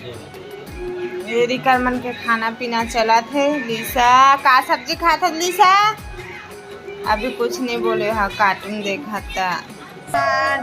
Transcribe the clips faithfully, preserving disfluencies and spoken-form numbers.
ये रिकर मन के खाना पीना चलत हे। लिसा, का सब्जी खात हे लिसा? अभी कुछ नहीं बोले हा, कार्टून देखत ता।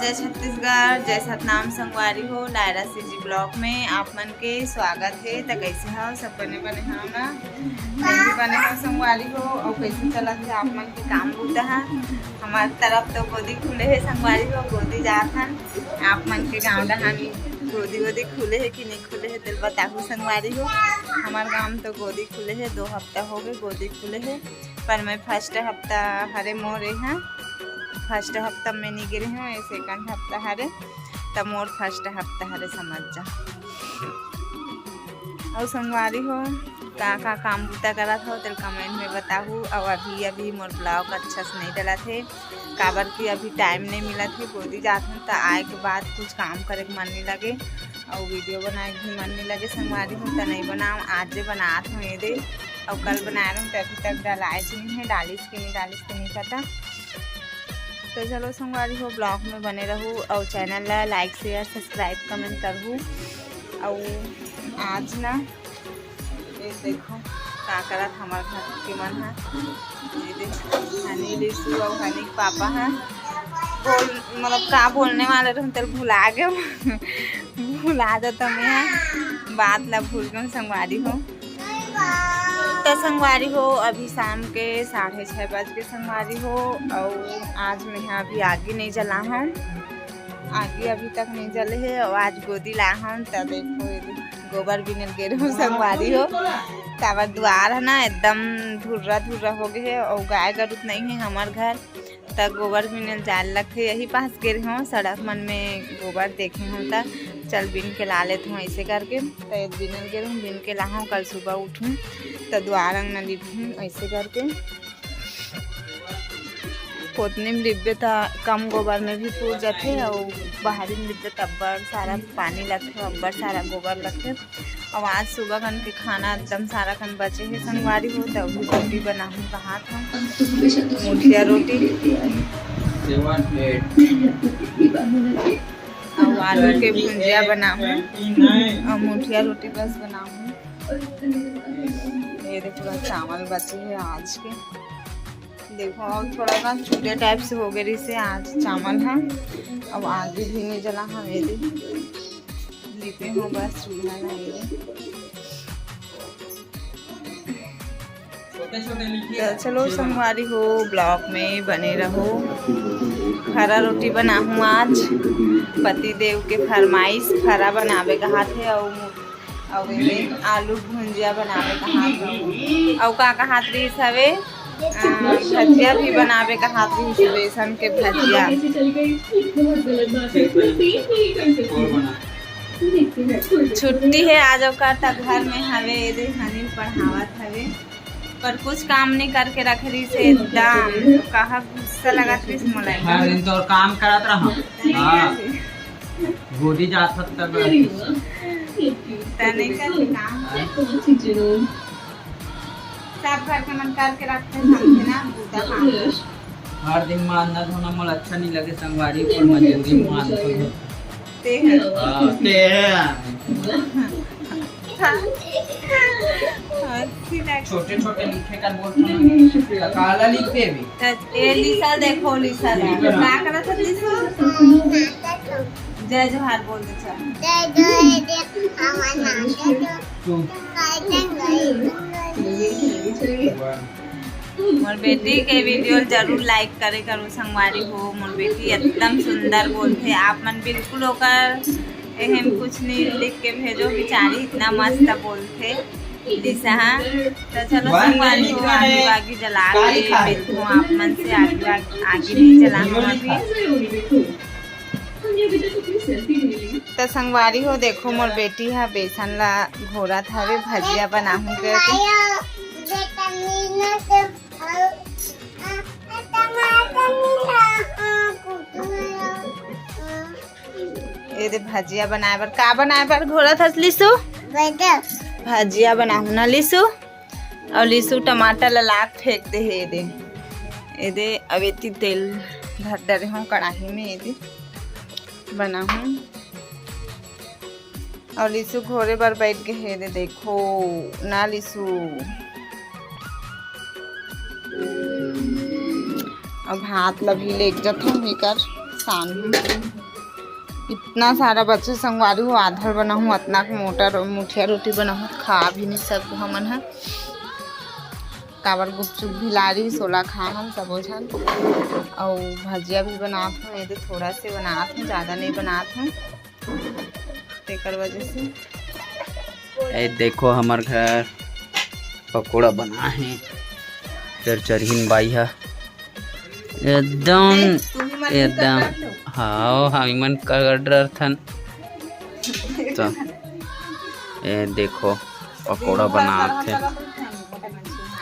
जय छत्तीसगढ़, जय सतनाम संगवारी हो। लायरा सीजी ब्लॉग में आप मन के स्वागत हे। त कैसे हो सब? बने बने हो ना? मैं भी बने हो संगवारी हो। और कैसे चलत हे आप मन के काम बूता हा? हमार तरफ तो गोदी खुले हे संगवारी हो, गोदी जात हन। आप मन के गाँव डहान गोदी वोदी खुले हे कि नहीं खुले हे, तेल बताहू संगवारी हो। हमार गाँव तो गोदी खुले हे, दो हफ्ता हो गए गोदी खुले हे, पर मैं फर्स्ट हफ्ता हरे मोर यहाँ, फर्स्ट हफ्ता में नहीं गिरे हूँ, ये सेकंड हफ्ता हरे, त मोर फर्स्ट हफ्ता हरे, समझ जा। और संगवारी हो, का का काम बूता करत हो, तेल कमेंट में बताहू। और अभी अभी मोर ब्लॉग अच्छा से नहीं डलत हे, काबर कि अभी टाइम नहीं मिलत हे। गोदी जात हूँ त आए के बाद कुछ काम करे के मन नहीं लगे, और वीडियो बनाए के भी मन नहीं लगे संगवारी हो, त नहीं बनाऊँ। आज जे बनात हूँ ये दे, और कल बनाए रहूँ त अभी तक डलाए के नहीं है, डालिस के नहीं डालिस के नहीं पता। तो चलो संगवारी हो, ब्लॉग में बने रहू और चैनल ला लाइक, शेयर, सब्सक्राइब, कमेंट करहू। और आज ना ये देखो का करत हमर घर के मन ह। ये देख, हनी, लिसू और हनी के पापा ह। बोल, मतलब का बोलने वाले रहूं, तेल भुला गए। भुला जाता मैं ह, बात ला भूल गए संगवारी हो। तो संगवारी हो, अभी शाम के साढ़े छः बज के संगवारी हो, और आज मैं ह अभी आगी नहीं जला हूँ, आगी अभी तक नहीं जले है। और आज गोदी ला हूँ, तो देखो ये गोबर बिनल गे रहूँ संगवारी हो, काबर दुआर है ना एकदम धुर्रा धुर्रा हो गए है, और गाय गरुत नहीं है हमार घर, त गोबर बिनल जाल लगथे। यही पास गे रहूँ, सड़क मन में गोबर देखे हूँ, त चल बिन के ला लेत हूँ ऐसे करके। त ये बिनल गे रहूँ, बिन के लाहूँ, कल सुबह उठूँ त दुआर अंगना लिपहूँ ऐसे करके। कोतनी में लिपबे त कम गोबर में भी पूर जाथे, और बाहरी में लिपबे त अब्बड़ सारा पानी लगथे, अब्बड़ सारा गोबर लगथे। और आज सुबह कन के खाना एकदम सारा कन बचे हे संगवारी हो, त अभी रोटी बनाहूँ कहात हूँ, मुठिया रोटी। और आलू के भुंजिया बनाहूँ, और मुठिया रोटी बस बनाहूँ। ये देखो, पूरा चावल बचे हे आज के। देखो, और थोड़ा ना चूड़े टाइप से हो गए रहिसे आज चावल ह। अब आगी भी नहीं जला हवे दे, लिपे हो बस चूल्हा ना ये। तो चलो संगवारी हो, ब्लॉग में बने रहो। फरा रोटी बनाहूँ आज, पति देव के फरमाइश, फरा बनावे कहात हे, और अउ एमे आलू भुंजिया बनावे कहात हूँ। अउ का कहात रहिस हवे? अ, भजिया भी बनावे कहात रहिस, बेसन के भजिया। छुट्टी है आज ओकर, त घर में हवे, एदे हनी पढ़ावत हवे। पर कुछ काम नहीं करके रख रहिस हे एकदम। कहा गुस्सा लगत रहिस मोला एकदम। हर दिन तो और काम करत रहा। हाँ। गोदी जात हत तब। त नहीं करके काम। सब घर के मन करके रखते समझे ना, बूता काम। हर दिन मांजना धोना मोला अच्छा नहीं लगे संगवारी, पर मजबूरी में मांजथों। ते है। हाँ, ते है। हंसी लग छोटे छोटे लिखे कर बोल तो काला लिख दे भी। त ए लिसा देखो, लिसा ला। का करत हस लिसा? जय जोहार बोल दे, चल। जय जोहार, दे, हमार नाम दे दो। तू। मोर बेटी के वीडियो जरूर लाइक करे करो संगवारी हो। मोर बेटी एकदम सुंदर बोलथे, आप मन बिल्कुल ओकर एहम कुछ नहीं लिख के भेजो, बेचारी इतना मस्त बोलथे लिसा। तो चलो संगवारी हो, आगी वागी जला के मिलथों आप मन से। आगी वागी, आगी नहीं जला हूँ अभी। तो संगवारी हो, देखो मोर बेटी हा बेसन ला घोरत हवे, भजिया बनाहूँ करके। एदे भजिया बनाए बर, का बनाए बर घोरत हस लिसु? भजिया बनाहूँ ना लिसु। अउ लिसु टमाटर ला लाग फेंक दे हे एदे। एदे अब एती तेल धर डरे हूँ कढ़ाई में, एदे बनाहूँ। अउ लिसु घोरे बर बैठ गे हे। दे देखो ना लिसु। अब हाथ ल भी लेके जथन एकर सान। इतना सारा बचे संगवारी हो, आधा बनाहूँ, अतना के मोटा रो-, मुठिया रोटी बनाहूँ, खा भी नहीं सकबो हमन ह। काबर गुपचुप भी ला रही, सोला खा हम सबो झन। अउ भजिया भी बनात हूँ, ये तो थोड़ा से बनात हूँ, ज़्यादा नहीं बनात हूँ, तेकर वजह से। ए देखो हमर घर पकोड़ा बना है, चरचरहीन बाई ह एकदम, एकदम। हाँ, हम मन कर डरथन। तो ए देखो पकोड़ा बनात हे,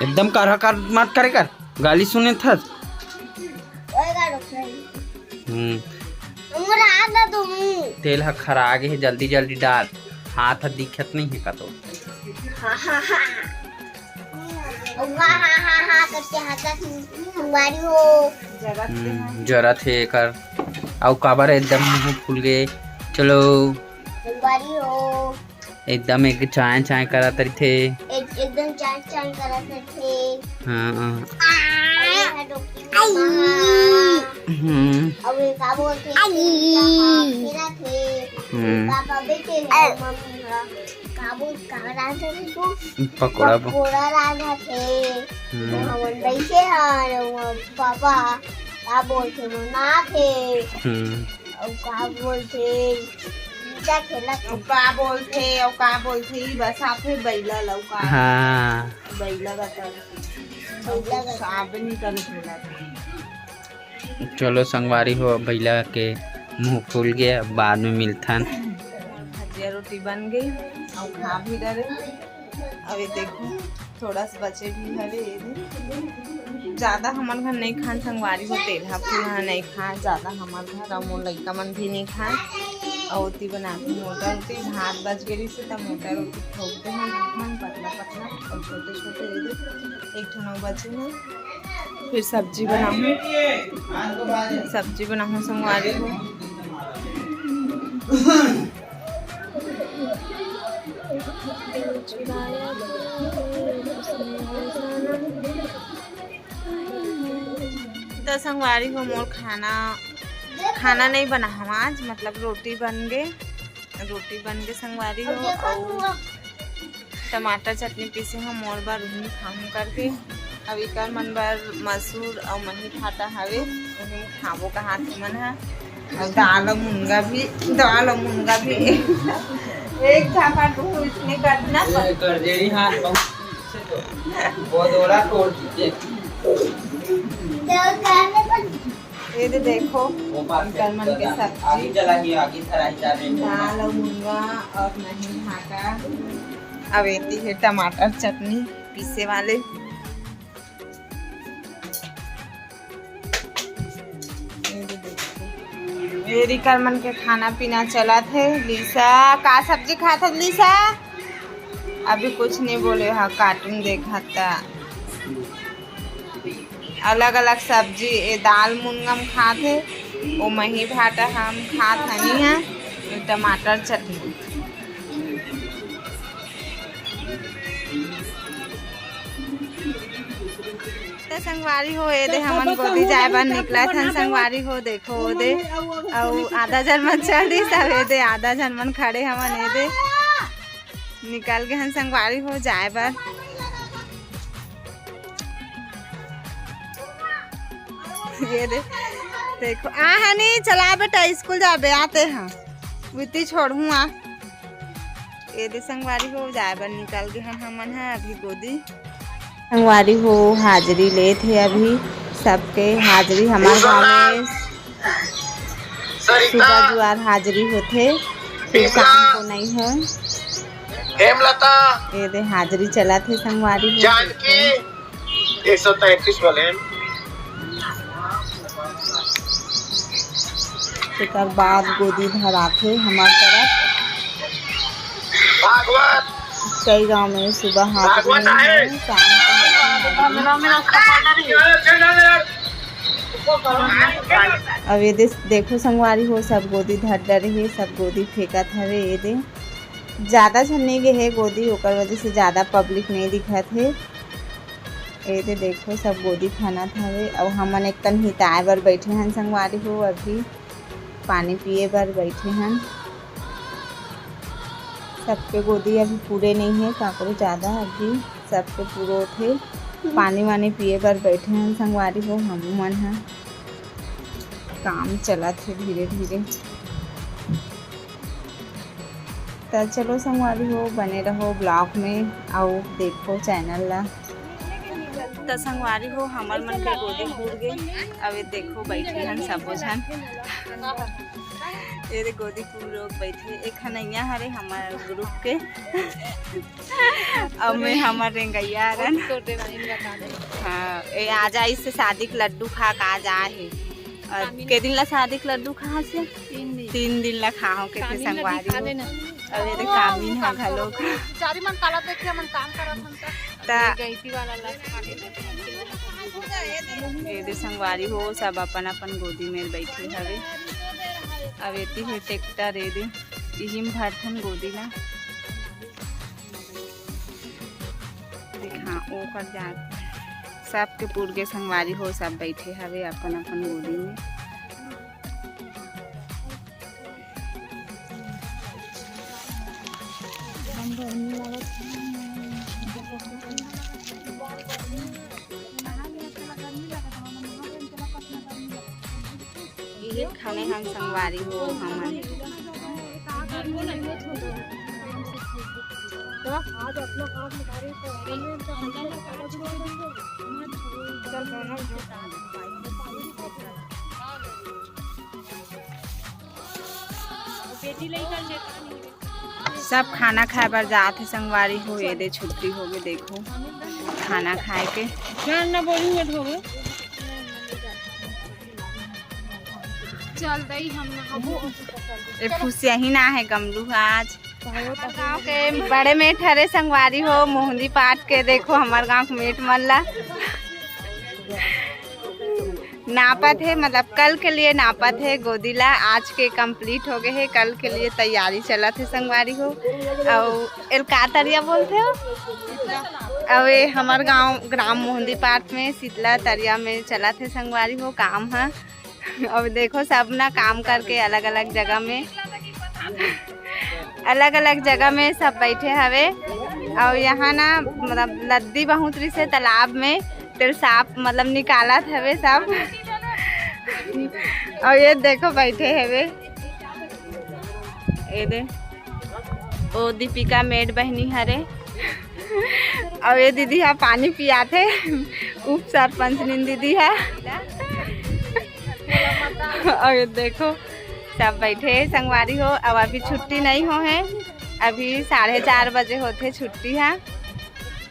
एकदम करहा कर मत करे कर, गाली सुने थस। हम्म। तेल ह खरा गे हे, जल्दी जल्दी डाल, हाथ ह दिखत नहीं हे का तो। हाँ, हाँ, हाँ। हाँ, हाँ, हाँ, हाँ करके हाथ ह संगवारी हो। हम्म, जरत हे एकर। अउ काबर एकदम मुंह फूल गे। चलो। संगवारी हो। एकदम एक चाय चाय करत रहिथे। एक, एकदम चाय चाय करत रहिथे। हाँ, हाँ। अरे, हेलो। हम्म। अउ ये का बोलथे? आई। कहाँ खेलत हे? हम्म। पापा बैठे हे, मम्मी ह का बोल, का रांधत हे तू? पकोड़ा ब- पकोड़ा रांधत हे। हम्म। हमन बैठे हन, अउ पापा का बोलथे, बनात हे। हम्म। अउ का बोलथे, ईटा खेलत हे। अउ का बोलथे, अउ का बोलथे, ई बस आथे बैला ल, अउ का? हाँ। बैला बता। बैला बता। साबनी कर खेलत हे। चलो संगवारी हो, बैला के मुंह फूल गे, अब बाद में मिलथन। भजिया रोटी बन गे, अउ खा भी डरे। अब ये देखो, थोड़ा सा बचे भी हवे, ये दे। ज्यादा हमन घर नहीं खान संगवारी हो, तेलहा फूलहा नहीं खान ज्यादा हमर घर, अउ मोर लइका मन भी नहीं खान। अउ ओती बनाते मोटा रोटी, भात बच गे रहिसे, त मोटा रोटी ठोक दे हम, पतला पतला अउ छोटे छोटे, ये दे। एक ठन अउ बचे हे। फिर सब्जी बनाहूँ, सब्जी बनाहूँ संगवारी हो। त संगवारी हो, मोर खाना, खाना नहीं बनाहूँ आज, मतलब रोटी बन गे। रोटी बन गे संगवारी हो, अउ टमाटर चटनी पीसे हूँ मोर बर, उही खाहूँ करके। अब इकर मन बर मसूर अउ मही भाटा हवे, उही खाबो कहात हे मन ह। अउ दाल अउ मुनगा भी, दाल अउ मुनगा भी एक झापट इसने करना। ये कर दे रही हाथ बहुत पीछे तो। वो दोरा तोड़ दीजिए। ये दे देखो, वो पास इकर मन के सब्जी, आगे चला ही, आगे चला ही जा रहे हैं। दाल अउ मुनगा अउ मही भाटा। अब एती हे टमाटर चटनी पीसे वाले। ये दे देखो। ये इकर मन के खाना पीना चलत हे। लिसा, का सब्जी खात हस लिसा? अभी कुछ नहीं बोले हा, cartoon देखत ता। अलग-अलग सब्जी, ए दाल मुनगा म खात हे, ओ मही भाटा हम खात हनी हा, ए टमाटर चटनी। त संगवारी हो, ए दे हमन गोदी जाए बर निकलत हन। संगवारी हो, देखो ओ दे, अउ आधा झन मन चल दिस, अउ ए दे आधा झन मन खड़े हमन ए दे। निकल गे हन संगवारी हो जाए बर। ये दे, देखो, आ हनी, चला बेटा, स्कूल जाबे, आते हैं। वित्ती छोड़हूँ आ। ये दे संगवारी हो जाए बर निकल गे हन हमन ह अभी गोदी। संगवारी हो हाजरी लेत हे अभी, सबके हाजरी हमर गाँव में सरिता, सुबह जुआर हाजरी होथे, फिर शाम को नहीं हो। हेमलता, ये दे हाजरी चलत हे संगवारी हो। जानकी, एक सौ तैंतीस वाले। तेकर बाद गोदी धराथे हमर तरफ। भागवत। कई गांव में सुबह हाजरी भागवत नहीं है। है, शाम को। अब ये दे देखो संगवारी हो, सब गोदी धर डरे हे, सब गोदी फेंकत हवे। ये दे ज्यादा झन नइ गे हे गोदी, ओकर वजह से ज्यादा पब्लिक नइ दिखत हे। ए दे देखो, सब गोदी खनत हवे। अउ हमन एक कन हिताए बर बैठे हन संगवारी हो, अभी पानी पिए बर बैठे हन। सबके गोदी अभी पूरे नइ हे, काकरो ज्यादा, अभी सबके पूरे होथे। पानी वानी पिए बर बैठे हन संगवारी हो, हमू मन ह। काम चलत हे धीरे धीरे। त चलो संगवारी हो, बने रहो ब्लॉग में, अउ देखो चैनल ला। त संगवारी हो, हमर मन के गोदी पूर गे। अब ये देखो, बैठे हन सबो झन। ये दे गोदी पूर लोग बैठे, एक खनैया हरे हमर ग्रुप के। अब मैं हमर रेंगैया हरन। हाँ, ए आ जा, इससे शादी के लड्डू खा के आ जा हे। अउ के दिन ला शादी के लड्डू खा से? तीन दिन। तीन दिन ला खाओ के थे संगवारी हो। अउ ये दे कामिन ह घलो। चारी मन काला देखे, मन काम करत हन त। त गैती वाला ला। ये दे संगवारी हो, सब अपन अपन गोदी में बैठे हवे। अब एती हे ट्रैक्टर, ये दे इही म भरथन गोदी ला। देख, हाँ, ओकर जात सबके पूर गे संगवारी हो, सब बैठे हवे अपन अपन गोदी में। ये खाने हम संगवारी हो हमन। सब खाना खाए बर जात हे संगवारी हो। ये दे छुट्टी होगे, देखो खाना खाए के। चल दई हम नहाबो। ए फुसिया ही ना हे गमलू ह आज। हमर गाँव के बड़े मेठ हरे संगवारी हो, मोहंदी पाट के। देखो हमर गाँव के मेठ मन ला नापत हे, मतलब कल के लिए नापत हे गोदी ला। आज के कंप्लीट हो गए हे, कल के लिए तैयारी चलत हे संगवारी हो। अउ एल का तरिया बोलथे हो? अउ ये हमर गाँव ग्राम मोहंदी पाट में शीतला तरिया में चलत हे संगवारी हो काम ह। अब देखो सब ना काम करके अलग अलग जगह में, अलग अलग जगह में सब बैठे हवे। अउ यहाँ ना मतलब नदी बहुत रिसे तालाब में, तेल साफ मतलब निकालत हवे सब। अउ ये देखो बैठे हवे, ये दे ओ दीपिका मेड बहिनी हरे। अउ ये दीदी हा पानी पियाथे, उप सरपंच नीन दीदी हा। अउ ये देखो सब बैठे हे संगवारी हो। अब अभी छुट्टी नहीं हो हे, अभी साढ़े चार बजे होथे छुट्टी हा।